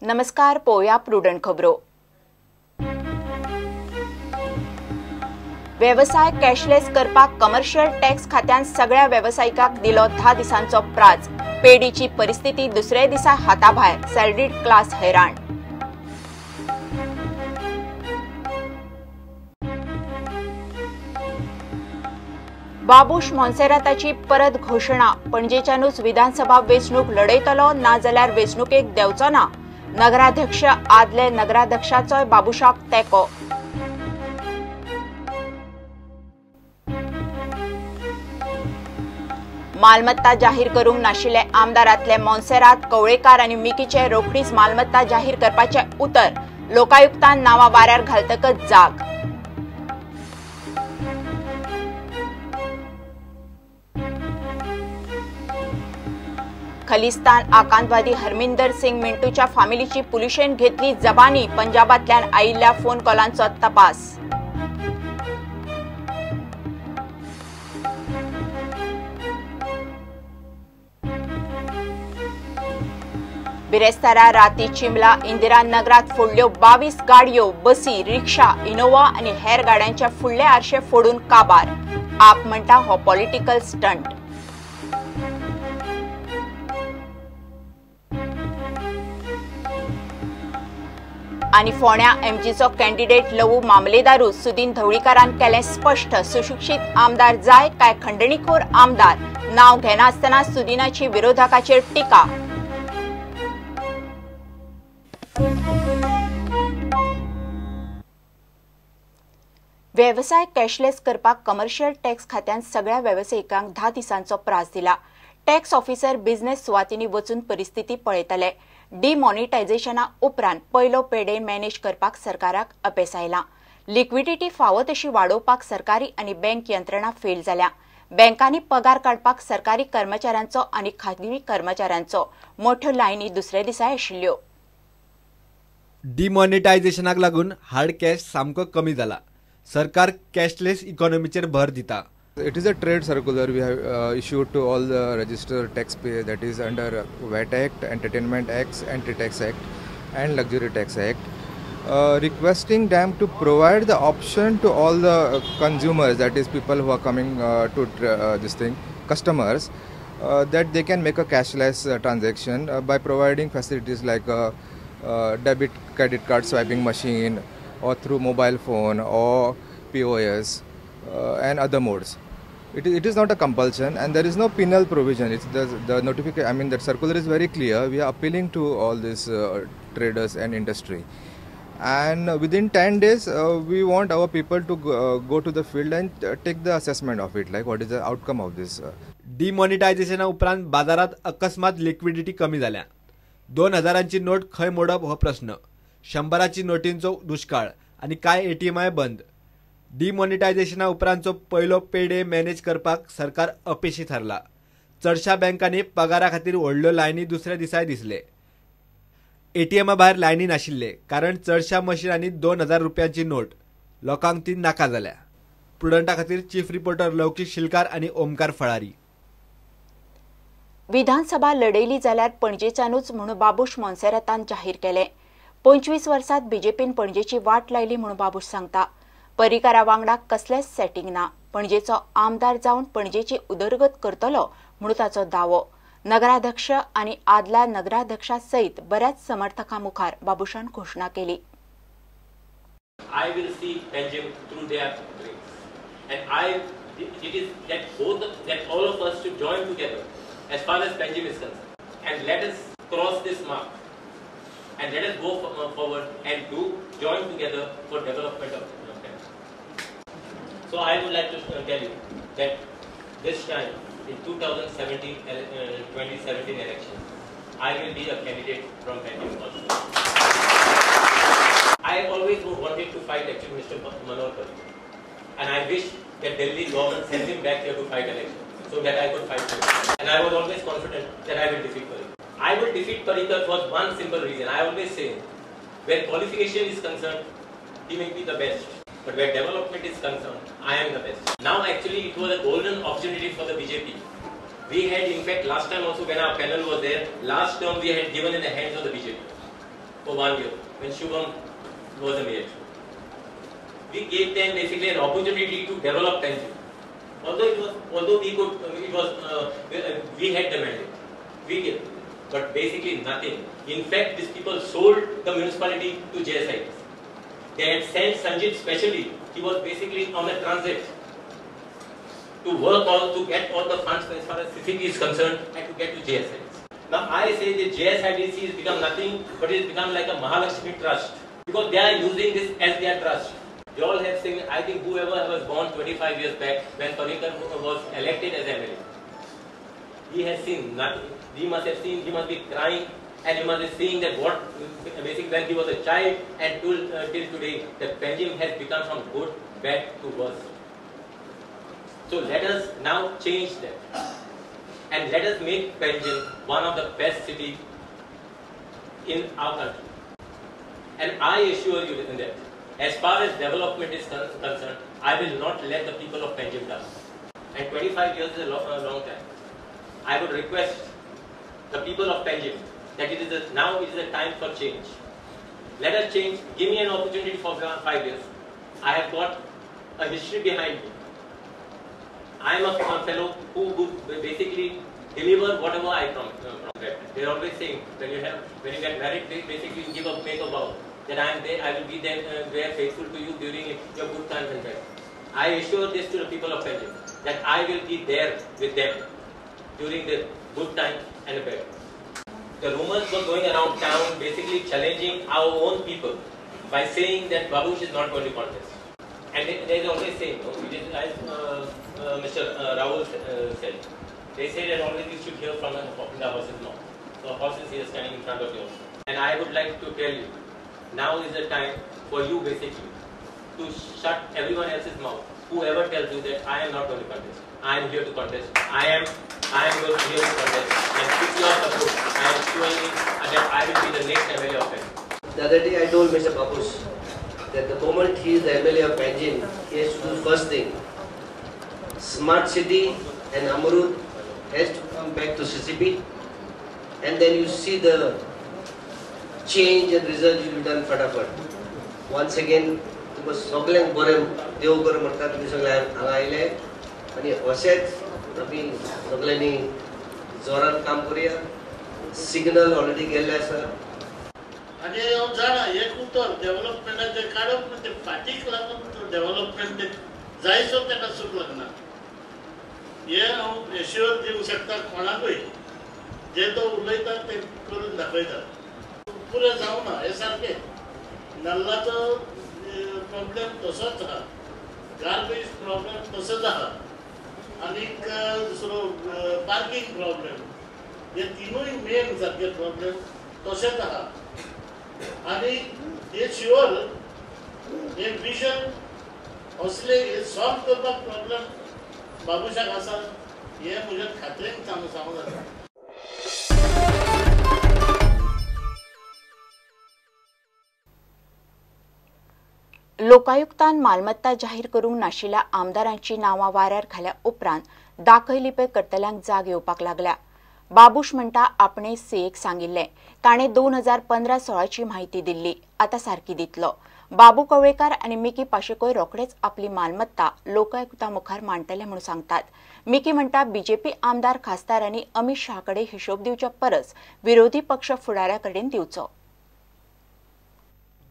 नमस्कार, पोया प्रुडंट खबरो. वेवसाय कॅशलेस करपाक कमर्शियल टॅक्स खात्यान सगळ्या वेवसायिकांक दिलो 10 दिसांचो प्राज. पेडीची परिस्थिती दुसऱ्या दिसा हाताभायर, सॅलरीड क्लास हैराण. बाबूश मोन्सेराताची परत घोशणा, पणजेच्यानूच विधानसभा वेंचणूक लढयतलो, ना जाल्यार वेंचणुकेक देंवचो ना. नगराध्यक्ष आदले नगराध्यक्षाचोय बाबूशाक तेंको. मालमत्ता जाहीर करूंक नाशिल्ले आमदारांतले मोन्सेरात, कवळेकार आनी मिकीचे रोखडीच मालमत्ता जाहीर करपाचे उतर. लोकायुक्तान नांवां वाऱ्यार घालतकच जाग. खलिस्तान आकांतवादी हरमिंदर सिंग मिंटूच्या फामिलीची पुलिशेन घेतली जबानी. पंजाबांतल्यान आयिल्ल्या फोन कॉलांचो तपास. बिरेस्तारा राती चिमला इंदिरा नगरात फोडल्यो 22 गाडयो, बसी, रिक्षा, इनोवा आनी हेर गाड्यांच्या फुडले आरशे फोडून काबार. आप म्हणटा हो पॉलिटिकल स्टंट. आनी फोण्या एमजीचो कॅन्डिडेट लवू मामलेदारू सुदीन धवळीकारान केलें स्पश्ट. सुशिक्षीत आमदार जाय काय खंडणीखोर आमदार, नाव घेनासतना सुदीनाची विरोधकाचेर टिका. वेवसाय कॅशलेस करपाक कमर्शियल टॅक्स खात्यान सगळ्या वेवसायिकांक 10 दिसांचो प्रास दिला. टॅक्स ऑफिसर बिझनेस सुवातींनी वचून परिस्थिती पळयतले. डिमॉनिटायझेशना उपरांत पयलो पेडे मॅनेज करपाक सरकाराक अपेस आयलां. लिक्विडिटी फावो तशी वाडोवपाक सरकारी आनी बँक यंत्रणा फेल जाल्या. बँकांनी पगार काडपाक सरकारी कर्मचाऱ्यांचो आनी खाजगी कर्मचाऱ्यांचो मोठ्यो लायनी दुसऱ्या दिसाय आशिल्ल्यो. डिमॉनिटायझेशनाक लागून हार्ड कॅश सामको कमी जाला. सरकार कॅशलेस इकॉनॉमीचेर भर दिता. It is a trade circular we have issued to all the registered taxpayers, that is under VAT Act, Entertainment Act, Anti-Tax Act and Luxury Tax Act, requesting them to provide the option to all the consumers, that is people who are coming to this thing, customers, that they can make a cashless transaction by providing facilities like debit, credit card swiping machine or through mobile phone or POS and other modes. It is not a compulsion and there is no penal provision. It's the notification, I mean, that circular is very clear. We are appealing to all these traders and industry. And within 10 days, we want our people to go to the field and take the assessment of it, like what is the outcome of this. Demonetization उपरांत बाजारात अकस्मात liquidity कमी जाल्या. 2000ची note खंय मोडप हो प्रश्न. 100ची नोटींचो दुष्काळ आनी कांय एटीएमआय बंद. डिमॉनिटायझेशना उपरांतचो पयलो पेडे मॅनेज करपाक सरकार अपेशी थारला. चडशा बँकांनी पगारा खातीर व्हडल्यो लायनी दुसऱ्या दिसाय दिसले. एटीएमा भायर लायनी नाशिल्ले कारण चडशा मशिनांनी 2000 रुपयांची नोट लोकांक ती नाका जाल्या. प्रुडंटा खातीर चीफ रिपोर्टर लौकीक शिलकार आनी ओमकार फळारी. विधानसभा लढयली जाल्यार पणजेच्यानूच म्हणून बाबूश मोन्सेरातान जाहीर केलें. 25 वर्सात बीजेपीन पणजेची वाट लायली म्हणून बाबूश सांगता. परिकारा वांगडा कसलेंच सेटिंग ना. पणजेचो आमदार जावन पणजेची उदरगत करतलो म्हणून ताचो दावो. नगराध्यक्ष आनी आदल्या नगराध्यक्षा सयत बऱ्याच समर्थकां मुखार बाबूशान घोशणा केली. I will see Panjim through their grace. And it is that both that all of us should join together as far as Panjim is concerned. And let us cross this mark. And let us go forward and do join together for development of Panjim. So I would like to tell you that this time in 2017 election, I will be a candidate from Panjim also. I always wanted to fight actually Mr. Manohar Parrikar, and I wish that Delhi government sent him back here to fight election so that I could fight him. And I was always confident that I will defeat Parrikar. I will defeat Parrikar for one simple reason. I always say, where qualification is concerned, he may be the best. But where development is concerned, I am the best. Now actually it was a golden opportunity for the BJP. We had, in fact, last time also when our panel was there, last term we had given in the hands of the BJP. for 1 year when Shubham was a mayor. We gave them basically an opportunity to develop Panjim. Although we had the mandate, we gave, but basically nothing. In fact, these people sold the municipality to JSIDC. They had sent Sanjit specially. He was basically on a transit to work all, to get all the funds as far as CCP is concerned and to get to JSIDC. Now I say the JSIDC has become nothing, but it has become like a Mahalakshmi trust, because they are using this as their trust. They all have seen, I think whoever was born 25 years back when Parrikar was elected as MLA, he has seen nothing. He must have seen, he must be crying, and he must be seeing that what, basically when he was a child and till today, the Panjim has become from good, bad to worse. So let us now change that. And let us make Panjim one of the best cities in our country. And I assure you in that, as far as development is concerned, I will not let the people of Panjim down. And 25 years is a long time. I would request the people of Panjim that now it is a time for change. Let us change. Give me an opportunity for 5 years. I have got a history behind me. I am a fellow who would basically deliver whatever I promise. They are always saying when you get married, they basically you make a vow that I am there, I will be there, faithful to you during your good times and bad. I assure this to the people of Panjim that I will be there with them during the good times and the bad. The rumors were going around town, basically challenging our own people by saying that Babush is not going to contest. And there is always saying, no, it is as Mr. Rahul said, they say that always you should hear from the horse's mouth. So horse is here standing in front of you. And I would like to tell you, now is the time for you basically to shut everyone else's mouth. Whoever tells you that I am not going to contest, I am here to contest, I am going here to contest, and with your support, I am surely that I will be the next MLA of Panjim. The other day I told Mr. Babush that the moment he is the MLA of Panjim, he has to do first thing. Smart City and Amrut has to come back to CCP, and then you see the change and result will be done fatafat. Once again, तुमकां सगल्यांक बरें देव बरें म्हणटा, तुमी सगळे हांगा आयले आनी अशेंच आमी सगल्यांनी जोरान काम करुया. सिग्नल ऑलरेडी गेल्ले आसा. आनी हांव जाणा एक उतर डेव्हलपमेंटाचें काडप ना, ते फाटीक लागून डेव्हलपमेंट जायसो ताका सूख लागना. हें हांव एश्युअर दिवंक शकता कोणाकूय, जे तो उलयता ते करून दाखयता. पुरें जावना हें सारकें. नल्लाचो प्रॉब्लेम तसोच आहा, गार्बेज प्रॉब्लेम तसोच आहा, आनीक दुसरो पार्किंग प्रॉब्लेम, हे तिनूय मेन सारके प्रॉब्लेम तशेंच आहा. आनी हे शुअर हे विजन असले हे सॉल्व करपाक प्रॉब्लेम बाबूशाक आसा, हे म्हज्या खात्रेन सांगूंक जाता. लोकायुक्तान मालमत्ता जाहीर करूंक नाशिल्ल्या आमदारांची नांवां वाऱ्यार घाल्या उपरांत दाखय लिपय करतल्यांक जाग येवपाक लागल्या. बाबूश म्हणटा आपणे सीएक सांगिल्लें, ताणें 2015-16ची म्हायती दिल्ली, आतां सारकी दितलो. बाबू कवळेकार आनी मिकी पाशेकोय रोखडेच आपली मालमत्ता लोकायुक्ता मुखार मांडटले म्हूण सांगतात. मिकी म्हणटा बीजेपी आमदार खासदारांनी अमित शाह कडेन हिशोब दिवच्या परस विरोधी पक्ष फुडाऱ्या कडेन दिवचो.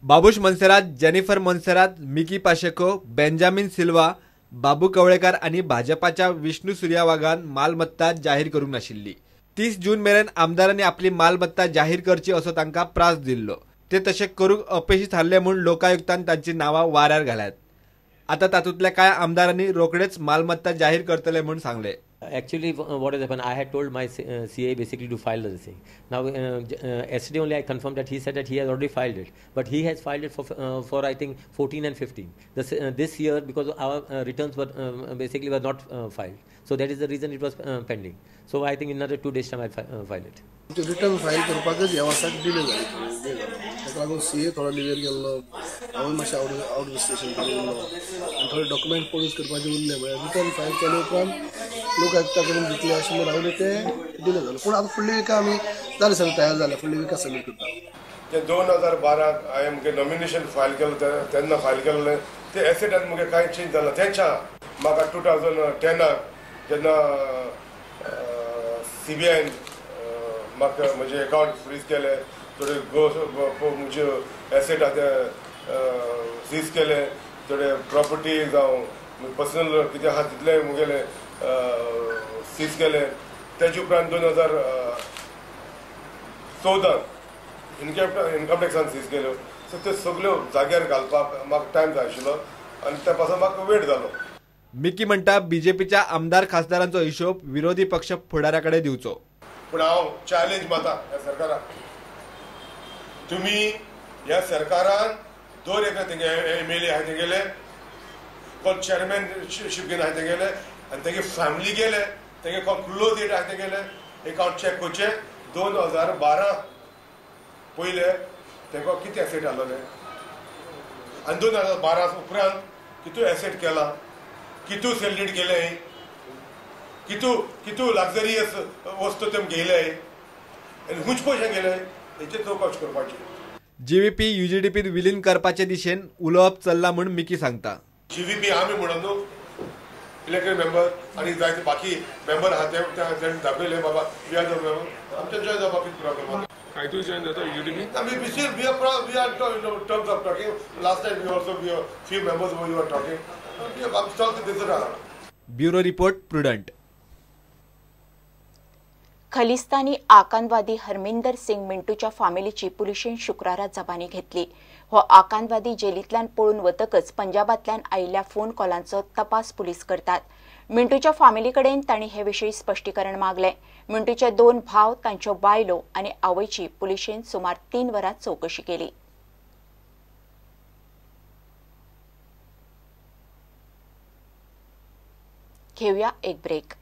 Babush Monserrate, Jennifer Monserrate, Mickey Pacheco, Benjamin Silva, Babu Kavlekar आनी भाजपाच्या विष्णू सुर्या वाघान मालमत्ता जाहीर करूंक नाशिल्ली. 30 जून मेरेन आमदारांनी आपली मालमत्ता जाहीर करची असो तांकां प्रास दिल्लो. ते तशें करूंक अपेशी थारले म्हूण लोकायुक्तान तांची नांवां वाऱ्यार घाल्यात. आतां तातूंतल्या कांय आमदारांनी रोखडेच मालमत्ता जाहीर करतले म्हूण सांगलें. Actually, what has happened, I had told my CA basically to file the thing. Now, yesterday only I confirmed that he said that he has already filed it. But he has filed it for I think 14 and 15. This year, because our returns were basically were not filed. So that is the reason it was pending. So I think in another 2 days time I file it. Return file करपाकच ह्या वर्साक delay जाली, ताका लागून CA थोडो डिलेर गेल्लो, हांवूय मातशें आवट ऑफ स्टेशन उरलो आनी थोडे डॉक्युमेंट प्रोड्यूस करपाचे उरले. म्हळ्यार रिटर्न फायल केले उपरांत लोक आयुक्ता कडेन दितले अशें म्हूण रावले, ते डिले जालो. पूण आतां फुडल्या विका आमी जाले सगळें तयार जालें, फुडल्या विका सबमीट करता. ते 2012 हांवें मुगे नॉमिनेशन फायल केलें तेन्ना फायल केल्लें ते एसेटान मुगे कांय चेंज जाला तेंच आहा. म्हाका 2010 जेन्ना CBIन म्हाका म्हजें एकावंट फ्रीज केलें, थोडे म्हजे एसेट आहा ते सीज केले, थोडे प्रॉपर्टी जावं पर्सनल कितें आहा तितलें मुगेलें सीज केलें. तेजे उपरांत 2014 इनकम टॅक्सान सीज केल्यो. सो त्यो सगल्यो जाग्यार घालपाक म्हाका टायम जाय आशिल्लो आनी त्या पासून म्हाका वेट जालो. मिकी म्हणटा बीजेपीच्या आमदार खासदारांचो हिशोब विरोधी पक्ष फुडाऱ्या कडेन दिवचो. पूण हांव चॅलेंज मारता ह्या सरकाराक, तुमी ह्या सरकारान दर एका तेंगे MLA आहा तेगेले, कोण चेअरमॅनशीप घेवन आहा तेगेले आनी तेगे फॅमिली गेले, तेगे कोण क्लोज एट आहा तेगेले एकावंट चॅक करचें. 2012 पयले तेका कितें एसेट आसलेले आनी 2012 उपरांत कितू एसेट केला, कितू सेल्यूट केले, कितू कितू लक्झरियस वस्तू तेम घेयले आनी खूंच पयशे गेले हेचे चवकश करपाची. जीव्हीपी युजीडीपीत विलीन करपाचे दिशेन उलोवप चल्ला म्हूण मिकी सांगता. जीव्हीपी आमी म्हणून न्हू इलेक्टेड मेंबर आनी जायते बाकी मेंबर आहा ते तांणी दाखयले बाबा we are the member, आमचे जॉयन जावपाक कितें प्रॉब्लम आहा? कांय जॉयन जाता UGDP? We are in terms of talking. Last time we also we few members we are talking. Bureau report, Prudent. Khalistani आकांतवादी Harminder Singh मिंटूच्या फामिलीची पुलिशेन शुक्रारा जबानी घेतली. हो आकांतवादी जेलींतल्यान पळून वतकच पंजाबांतल्यान आयिल्ल्या फोन कॉलांचो तपास पुलीस करतात. मिंटूच्या फामिली कडेन तांणी हे विशीं स्पश्टीकरण मागलें. मिंटूचे 2 भाव, तांच्यो बायलो आनी आवयची पुलिशेन सुमार 3 वरां चवकशी केली. घेवया एक ब्रेक.